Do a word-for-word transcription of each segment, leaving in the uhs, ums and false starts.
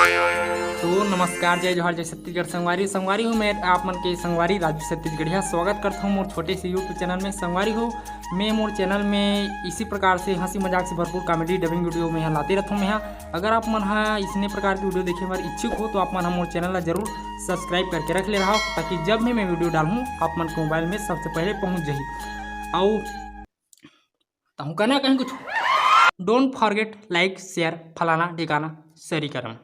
तो नमस्कार, जय जोहार, जय छत्तीसगढ़ संगवारी। संगवारी हो, मैं आप मन के संगवारी राजू छत्तीसगढ़िया। स्वागत करता हूँ मोर छोटे से YouTube चैनल में। संगवारी हो, मैं मोर चैनल में इसी प्रकार से हंसी मजाक से भरपूर कॉमेडी डबिंग वीडियो में यहाँ लाते रहता हूँ मैं यहाँ। अगर आप मन हा इसने प्रकार की वीडियो देखे बर इच्छुक हो तो आप मन हा मोर चैनल ला जरूर सब्सक्राइब करके रख ले रहा, ताकि जब भी मैं वीडियो डालूँ आप मन के मोबाइल में सबसे पहले पहुँच जाही। अउ तहूँ कहना कहीं कुछ, डोंट फॉरगेट लाइक शेयर फलाना ढिकाना सरी करम।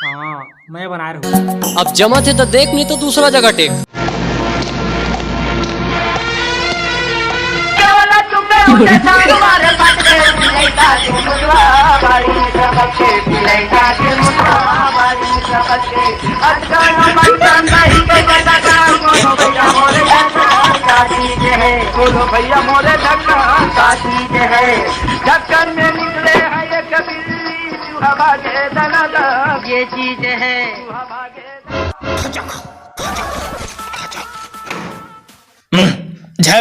हाँ, मैं बनाए रहूँ। अब जमा थे तो देख, नहीं तो दूसरा जगह टेक। भैया मोरे ढक्कन का चीज है, ढक्कन में निकले हैं ये कबीर। ये चीज है। हम्म, झौ।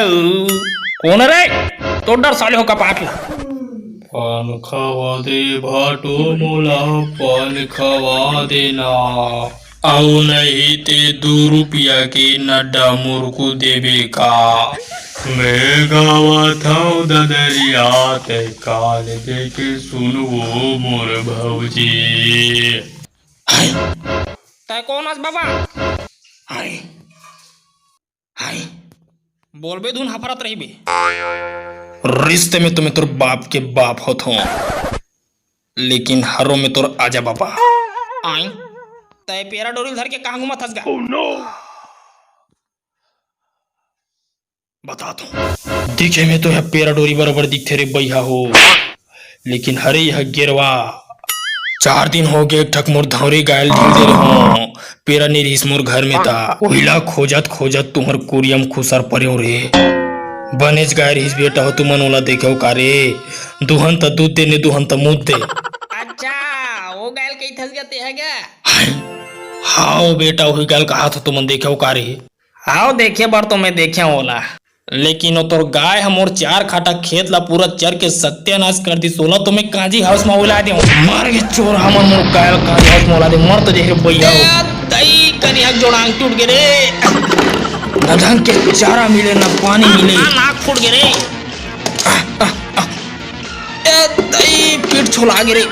कौन रे? तो डर साले हो कपाट ला। पान खवा दे भाटो मोला, पान खवा देना। अउ नहीं ते दू रुपया के नड्डा मुरकू देबे का? मैं गावत हव ददरिया, तै कान दे के सुनवो मोर भौजी। हाय। तै कौन अस बाबा? हाय। हाय। बोलबे धुन हफरत रहिबे। रिश्ते में तो मैं तोर बाप के बाप होत हूँ, लेकिन हरो में तोर आजा बाबा। आय। तै पेरा डोरी धर के कहाँ घूमत हस गा? बतात हूँ। दिखे में तो यह पेरा डोरी बरोबर दिखथे रे बइहा हो, लेकिन हरे यह गेरवा। चार दिन हो गे, एक ठक मोर धौरी गाय ल ढील दे रहे हो, पेरा नइ रिहिस मोर घर में ता। ओहिला खोजत खोजत तुहर कुरिया म खुसर परेव रे। बनेच गाय रिहिस बेटा हो, तुमन ओला देखेव का रे? दुहन त दूध दे ने दुहन त मूत दे। अच्छा, वो गाय ल कहिथस गा ते ह गा? हाय। हाव बेटा, ओही गाय ल कहाथों, तुमन देखेव का रे? हाव, देखे बर तो मैं देखे हूँ ओला, लेकिन ओ तोर गाय ह मोर चार काठा खेत ला पूरा चर के सत्यानाश कर दिस। ओला तो मैं कांजी हाउस मा उला देहूँ। मार के चोर हमन मोर गाय ला कांजी हाउस मा उला दे। मर तो जाही रे बइहा हो। ए, दई कनिहा जोड़ांग टूट गे रे। न ढंग के चारा मिले, न पानी मिले। आ, नाक फूट गे रे। ए, दई पीठ छोला गे रे।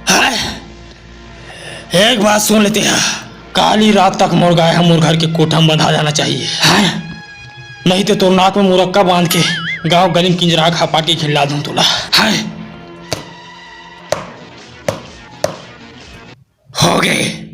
हाय, एक बात सुन लेते हैं, काली रात तक मोर गाय ह मोर घर के कोठा में बंधा जाना चाहिए। हाय, नहीं तो तोर नाक में मुरक्का बांध के गांव गली में किंजरा खपा के खिला दूं तोला। हाय, हो गए।